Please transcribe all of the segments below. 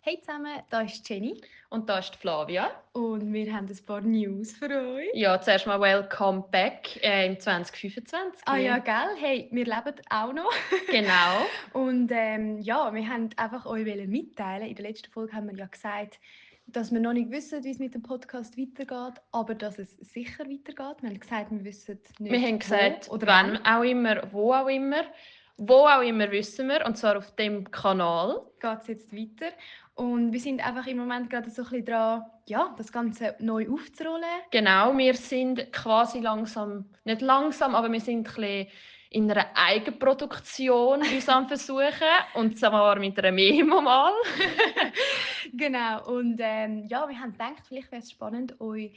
Hey zusammen, da ist Jenny Und da ist die Flavia. und wir haben ein paar News für euch. Ja, zuerst mal welcome back im 2025. Ah ja, gell? Hey, wir leben auch noch. Genau. Und ja, wir haben einfach euch mitteilen. In der letzten Folge haben wir ja gesagt, dass wir noch nicht wissen, wie es mit dem Podcast weitergeht, aber dass es sicher weitergeht. Wir haben gesagt, wir wissen Wir nicht haben gesagt, wo oder wann. wann auch immer, wo auch immer. Wo auch immer wissen wir, und zwar auf dem Kanal. Geht es jetzt weiter. Und wir sind einfach im Moment gerade so ein bisschen dran, ja, das Ganze neu aufzurollen. Genau, wir sind quasi langsam, nicht langsam, aber wir sind ein bisschen in einer Eigenproduktion uns am Versuchen. Und zwar mit einer Memo mal. Genau, und ja, wir haben gedacht, vielleicht wäre es spannend, euch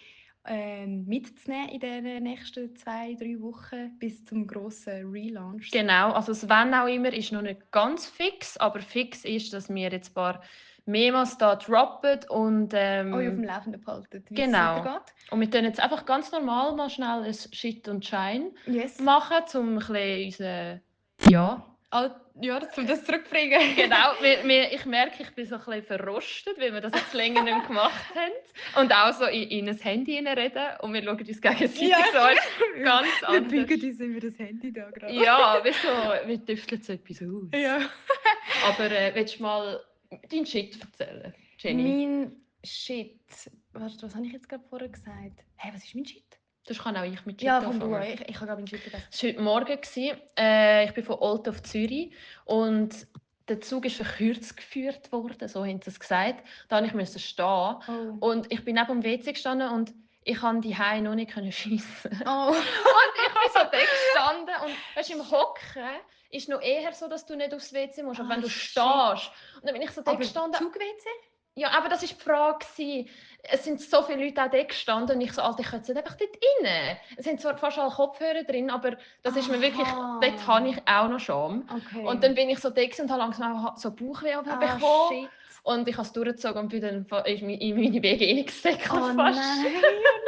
mitzunehmen in den nächsten 2, 3 Wochen bis zum grossen Relaunch. Genau, also das «Wenn» auch immer ist noch nicht ganz fix, aber fix ist, dass wir jetzt ein paar Memos da droppen und Euch auf dem Laufenden behalten, wie es genau. weitergeht. Und wir tun jetzt einfach ganz normal mal schnell ein Shit und Shine Yes. machen, um ein bisschen unsere... Ja, Ja, um das zurückzubringen. genau. Ich merke, ich bin so ein bisschen verrostet, weil wir das jetzt länger nicht mehr gemacht haben. Und auch so in ein Handy reden und wir schauen uns gegenseitig Ja. so als ganz Wir anders. bügen uns über das Handy da gerade. Ja, wieso? Wir tüfteln so etwas aus. Ja. Aber willst du mal deinen Shit erzählen, Jenny? Mein Shit. Warte, was habe ich jetzt gerade vorher gesagt? Hey, was ist mein Shit? Das kann auch ich mit Shit Ja, komm du anfangen. an. Ich habe gerade meinen Shit vergessen. Es war heute Morgen. Ich bin von Olten auf Zürich und der Zug ist verkürzt geführt worden, so haben sie es gesagt. Da musste ich stehen. Oh. Und ich bin neben dem WC gestanden und ich konnte die Hause noch nicht schiessen. Oh. Und ich bin so da gestanden und weißt, im Hocken ist noch eher so, dass du nicht aufs WC musst, aber wenn du Shit. stehst. Und dann bin ich so da Aber gestanden. Zug-WC? Ja, aber das war die Frage. Es sind so viele Leute auch dort gestanden und ich so, Alter, ich könnte nicht einfach dort rein. Es sind zwar fast alle Kopfhörer drin, aber das ist mir wirklich, dort habe ich auch noch Scham. Okay. Und dann bin ich so da und habe langsam auch so Bauchweh bekommen. Shit. Und ich habe es durchgezogen und bin dann in meine WG gesteckt Oh fast. nein, oh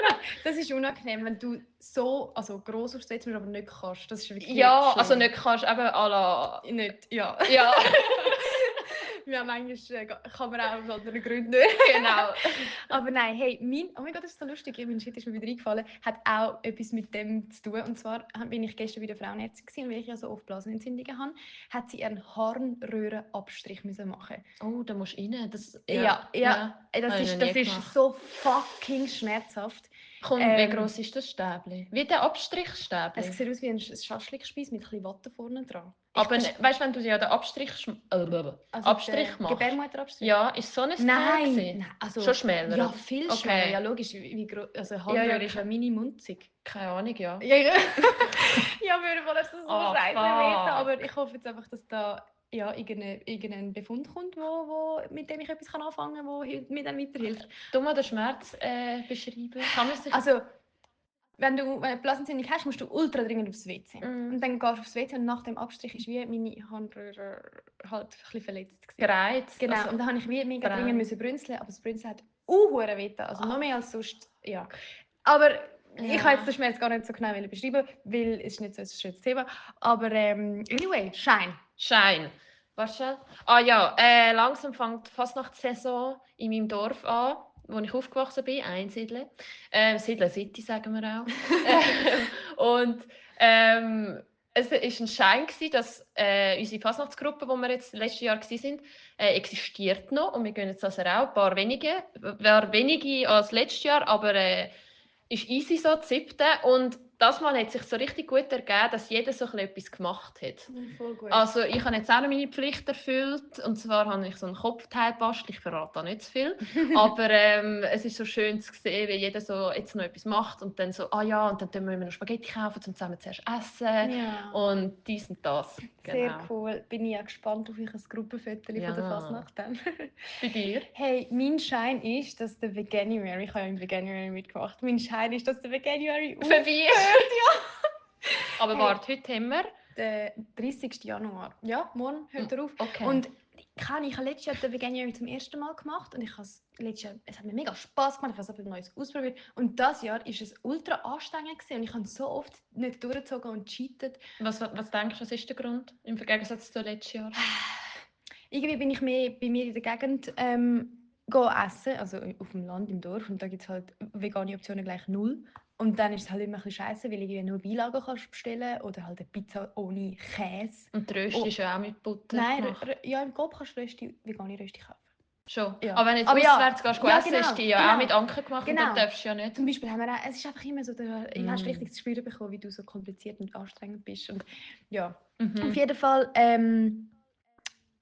nein. Das ist unangenehm, wenn du so gross aufs WC musst, aber nicht kannst. Das ist wirklich Ja, schlimm. also nicht kannst, eben à la... Nicht, ja. Ja, Ja, manchmal kann man auch aus anderen Gründen nicht. genau. Aber nein, hey, oh mein Gott, das ist so lustig, mein Shit ist mir wieder eingefallen, hat auch etwas mit dem zu tun. Und zwar bin ich gestern wieder Frauenärztin gewesen, und weil ich ja so oft Blasenentzündungen habe, hat sie einen Harnröhrenabstrich müssen machen. Oh, da musst du rein. Das, Ja, das habe ich noch das nie ist gemacht. so fucking schmerzhaft. Komm, wie gross ist das Stäbli? Wie der Abstrichstäbli. Es sieht aus wie ein Schaschlikspeis mit ein bisschen Watte vorne dran. Aber weißt du, wenn du ja den Abstrich, Abstrich der machst, Gebärmutterabstrich? ja, ist so ein Teil Nein, gewesen? nein, also Schon schmäler? ja, Oder? viel Okay. schneller. Ja, logisch, also Ja, Harnröhre ist ja mini munzig. keine Ahnung, ja. Ja, ja. Ja, würde mal, dass das so Oh, scheiße wird, aber fuck. ich hoffe jetzt einfach, dass da ja, irgendein Befund kommt, mit dem ich etwas anfangen kann, wo mir dann weiterhilft. Du mal den Schmerz beschreiben. Kann man sich... Also, wenn du eine Blasenentzündung hast, musst du ultra dringend aufs WC. Mm. Und dann gehst du aufs WC und nach dem Abstrich ist wie meine Harnröhre halt ein bisschen verletzt gewesen. Gereizt. Genau, Also, und dann habe ich wie mega Brei. dringend müssen brünzeln, aber das Brünzeln hat weh, also noch mehr als sonst, ja. Aber ich kann jetzt den Schmerz gar nicht so genau beschreiben, weil es ist nicht so ein schönes Thema. Aber anyway, Schein. Schein. Weißt du? Ah ja, langsam fängt die Fasnachtssaison in meinem Dorf an, wo ich aufgewachsen bin, Einsiedle. Siedle City, sagen wir auch. Und es war ein Schein, dass unsere Fasnachtsgruppe, wo wir jetzt letztes Jahr waren, existiert noch. Und wir gehen jetzt also auch ein paar wenige als letztes Jahr, aber ist easy so, das 7. Und das Mal hat sich so richtig gut ergeben, dass jeder so etwas gemacht hat. Voll gut. Also ich habe jetzt auch noch meine Pflicht erfüllt. Und zwar habe ich so einen Kopfteil gebastelt. Ich verrate da nicht zu viel. Aber es ist so schön zu sehen, wie jeder so jetzt noch etwas macht. Und dann so, ah ja, und dann müssen wir noch Spaghetti kaufen, um zusammen zuerst essen. Ja. Und dies und das. Sehr Genau. cool. Bin ich auch gespannt auf ein Gruppenfoto Ja. von der Fasnacht dann. Bei dir? Hey, mein Schein ist, dass der Veganuary, ich habe ja im Veganuary mitgemacht, mein Schein ist, dass der Veganuary Vorbei. Aber Hey. warte, heute haben wir... der 30. Januar. Ja, morgen hört er auf. Okay. Und ich habe letztes Jahr den Veganuary zum ersten Mal gemacht und es hat mir mega Spaß gemacht, ich habe so etwas Neues ausprobiert. Und dieses Jahr war es ultra anstrengend gewesen, und ich habe so oft nicht durchgezogen und cheatet. Was denkst du, was ist der Grund im Gegensatz zu letztes Jahr? irgendwie bin ich mehr bei mir in der Gegend go essen, also auf dem Land, im Dorf. Und da gibt es halt vegane Optionen gleich null. Und dann ist es halt immer ein bisschen scheiße, weil du irgendwie nur Beilagen kannst bestellen oder halt eine Pizza ohne Käse. Und die Rösti Oh, ist ja auch mit Butter nein, gemacht. ja, im Coop kannst du vegane Rösti kaufen. Schon. Ja. Aber wenn du Aber jetzt auswärts gehst, ja, essen, ist die ja auch mit Anker gemacht und dann genau. darfst du ja nicht. Zum Beispiel haben wir auch, es ist einfach immer so, du hast Mm. richtig zu spüren bekommen, wie du so kompliziert und anstrengend bist. Und ja, auf Mhm. jeden Fall,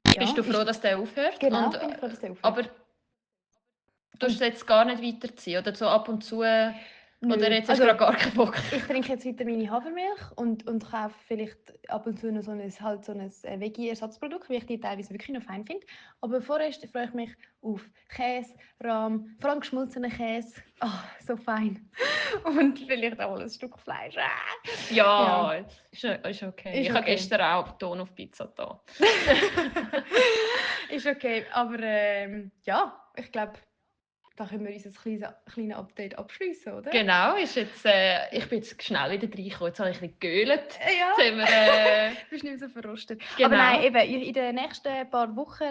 Bist ja, du froh, dass der aufhört? genau, Und, bin ich froh, dass der aufhört. aber du hast Und jetzt gar nicht weiterziehen oder so ab und zu? Oder nö, jetzt hast du also gerade gar keinen Bock? ich trinke jetzt weiter meine Hafermilch und kaufe vielleicht ab und zu noch so ein Veggie-Ersatzprodukt, weil ich die teilweise wirklich noch fein finde. Aber vorerst freue ich mich auf Käse, Rahm, vor allem geschmolzenen Käse. Oh, so fein. Und vielleicht auch mal ein Stück Fleisch. Ja, Ja, ist okay. ist Ich habe okay. gestern auch Ton auf Pizza da. Ist okay, aber ja, ich glaube, da können wir unser kleines Update abschließen, oder? Genau, ist jetzt, ich bin jetzt schnell wieder reingekommen. Jetzt habe ich ein bisschen geölt. Ja. Jetzt haben wir, Du bist nicht mehr so verrostet. Aber genau. nein, eben, in den nächsten paar Wochen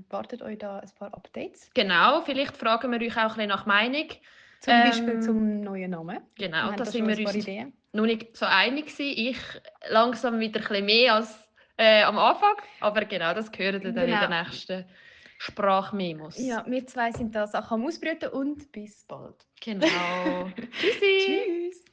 wartet euch da ein paar Updates. Genau, vielleicht fragen wir euch auch ein bisschen nach Meinung. Zum Beispiel zum neuen Namen. Wir Genau, haben da da sind schon wir ein paar uns Ideen. noch nicht so einig gewesen. Ich langsam wieder ein bisschen mehr als am Anfang. Aber genau, das gehört ihr dann in den Genau. nächsten Sprachmemos. Ja, wir zwei sind da Sachen am Ausbrüten und bis bald. Genau. Tschüssi! Tschüss!